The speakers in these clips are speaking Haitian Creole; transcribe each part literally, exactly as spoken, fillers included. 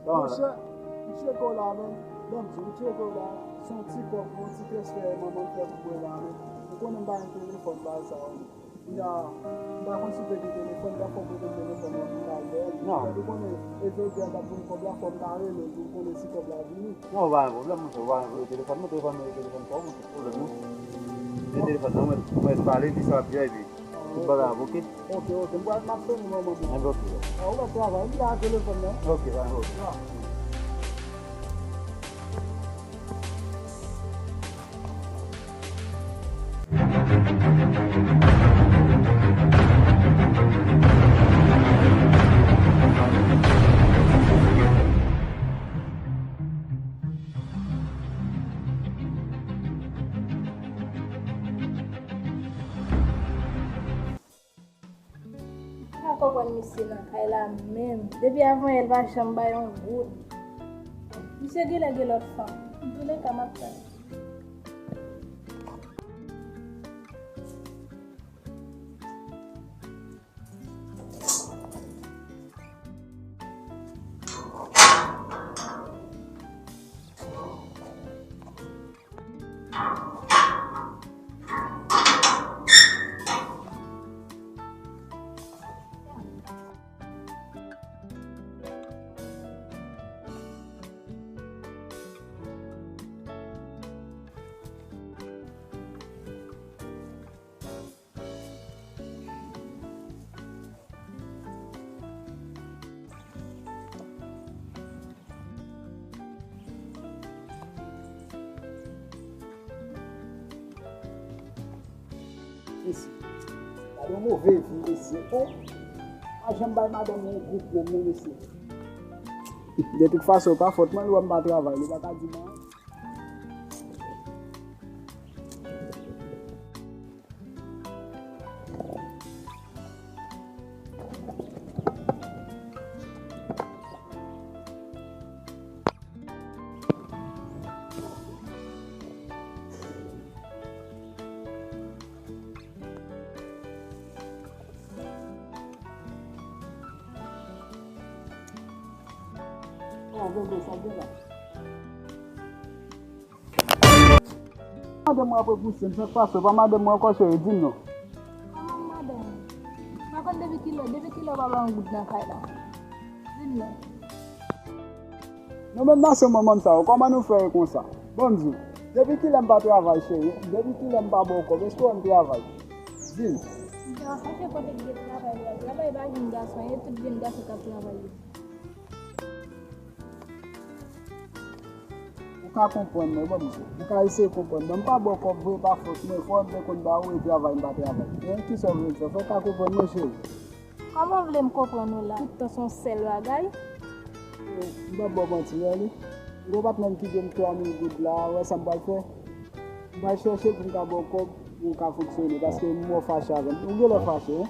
Monchè, m tcheke w la, menm. Ban m di w, m tcheke w la. Se yon ti kòb, yon ti transfè manman m fè pou mwen la, menm. Ou konnen m pa gen telefòn bagay sa yo, menm. Kounya, m pa konn si w te gen telefòn, m pa fè w pote m telefòn nan, m ta al dèyè l. Non. Ou konnen, e jodi a, m t ap voye kòb la, fò m ta rele l pou m konnen si kòb la vini. Non, pa gen pwoblèm, monchè, pa gen pwoblèm. Telefòn mwen, telefòn mwen, telefòn pa w, monchè, pwoblèm, non. Men telefòn nan, mwen, mwen pale, di sa ap di a, epi tout bagay ap oke. Ok, ok, m pral, m ap sone manman m la. Enben, ok. A, ou pa travay, m la ak telefòn nan. Ok, pa gen pwoblèm. M pa konprann misye nan kay la menm. Depi avan yè, l pa janm bay yon goud. Misye genlè gen lòt fanm. Antoulèka, m ap tann. Mesye, gade yon move vi, mesye. Oh, pa janm bay madanm mwen yon goud menm, non, mesye. De tout fason, pa fòt mwen, li wè m pa travay, li pa ka di m anyen. Oh, bebe, sa gen la. Madanm mwen ap repouse m, sa k pase? Ou pa madanm mwen ankò, cheri, di m non. Kòman m madanm ou? M pa konn depi kilè, depi kilè ou pa ba yon goud nan kay la. Di m non. Nou menm nasyon manman m sa yo, kòman nou fè ye konsa? Bon, m di w, depi kilè m pa travay, cheri? Depi kilè m pa ba w kòb? Èske w wè m travay? Di m. M te ap fache kote k gen travay la. Travay pa jèn gason ye, tout jèn gason k ap travay yo. Ou ka konprann mwen, bon, misye. Ou ka eseye konprann mwen. M pa ba w kòb vre, pa fòt mwen. Fò m te konn ba ou e travay, m pa travay. Men, kisa w vle di? Fò w ka konprann mwen, cheri. Kòman w vle m konprann ou la? Tout tan se yon sèl bagay. M p ap ba w manti, non, li. M gen patnè m ki jwenn twa mil goud la, ou wè sa m pral fè? M pral chèche pou m ka ba w kòb, pou w ka fonksyone, paske m wè w fache avè m. Ou genlè fache, wi.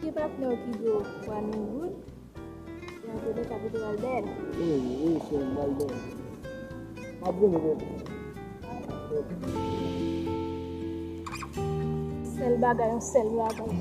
Ki patnè w ki dwe w twa mil goud? Yon kote kapital bèl. Wi, wi, cheri, m pral bèl. M ap vini, bèl. Sèl bagay, yon sèl bagay.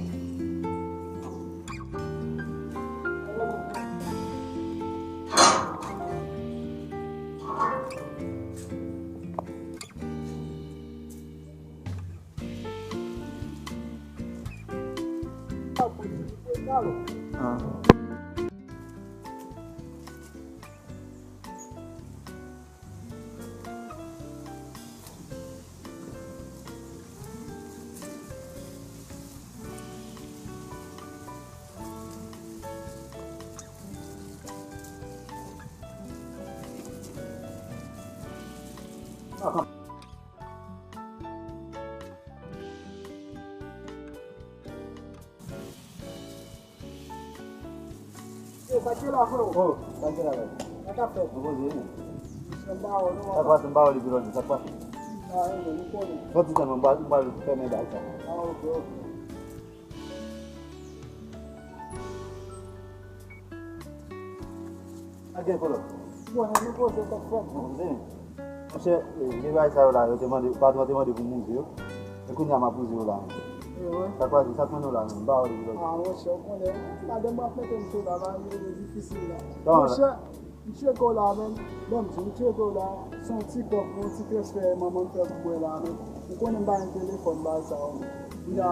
Yo, sa k ye la, freo? Oh, sa k ye la, freo? Sa k ap fèt? Mwen poze, wi. Sa k pase, m pa wè w depi lòt jou, sa k pase? Sa, e, nou konnen. Fò ti tan, mwen pral, mwen pral fèmen bagay sa. Ah, ok, ok. Sa gen, Kolo? Bon, nou poze tèt frèt. Mwen poze. Monchè, e, vye bagay sa yo la, yo te mande, patwon te mande pou m wouze yo. E kounye a m ap wouze yo la. Sa kwa di, sa k mennen w la menm? M pa wè depi lòt. Ah, monchè, ou konnen, madanm mwen ap mete m sou la, la, li difisil la. Monchè, m tcheke w la, menm. Bon, m di, m tcheke w la, se yon ti kòb, yon ti transfè manman m fè pou mwen la, menm. Ou konnen m pa gen telefòn, bagay sa yo, menm. M ta,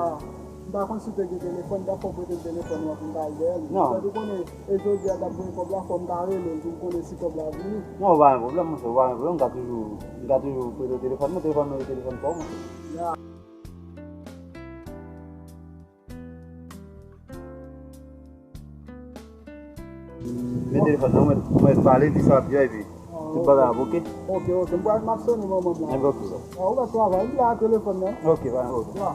m pa konn si w te gen telefòn, m ta fè w prete m telefòn ou an pou m pale dèyè l. Non. Ou konnen, e jodi a, t ap voye kòb la, fò m ta rele l pou m konnen si kòb la vini. Non, pa gen pwoblèm, monchè, pa gen pwoblèm, m ka toujou, m ka toujou prete w telefòn mwen, telefòn mwen, telefòn pa w, monchè. Ya. Men telefòn nan, mwen, mwen pale, di sa ap di a, epi tout bagay ap oke. Ok, ok. M pral, m ap sone manman m la. Enben, ok, sa. Ah, ou mèt travay. M la telefòn nan. Ok, pa gen pwoblèm. Ya.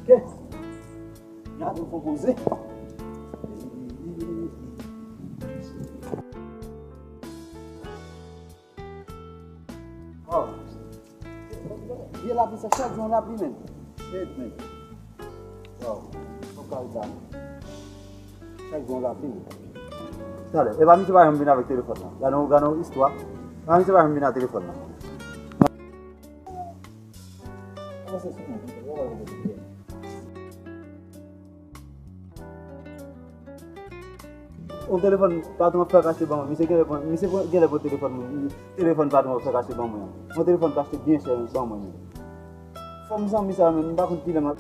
Ok. Gade w fon poze. Oh. Vye lapli sa, chak jou yon lapli, menm. Shit, menm. Wow. Fòk al ba. Chak jou yon lapli, menm. Talè, e pa misye pa janm vin avèk telefòn nan. Gade yon, gade yon istwa. E pa misye pa janm vin ak telefòn nan. Yon telefòn patwon ap fè kache ban mwen. Misye genlè pran, misye pran, genlè pran telefòn mwen. Telefòn patwon ap fè kache ban mwen an. Yon telefòn k achte byen chè ban mwen an. Fanm zanmi sa menm, m pa konn kilè m ap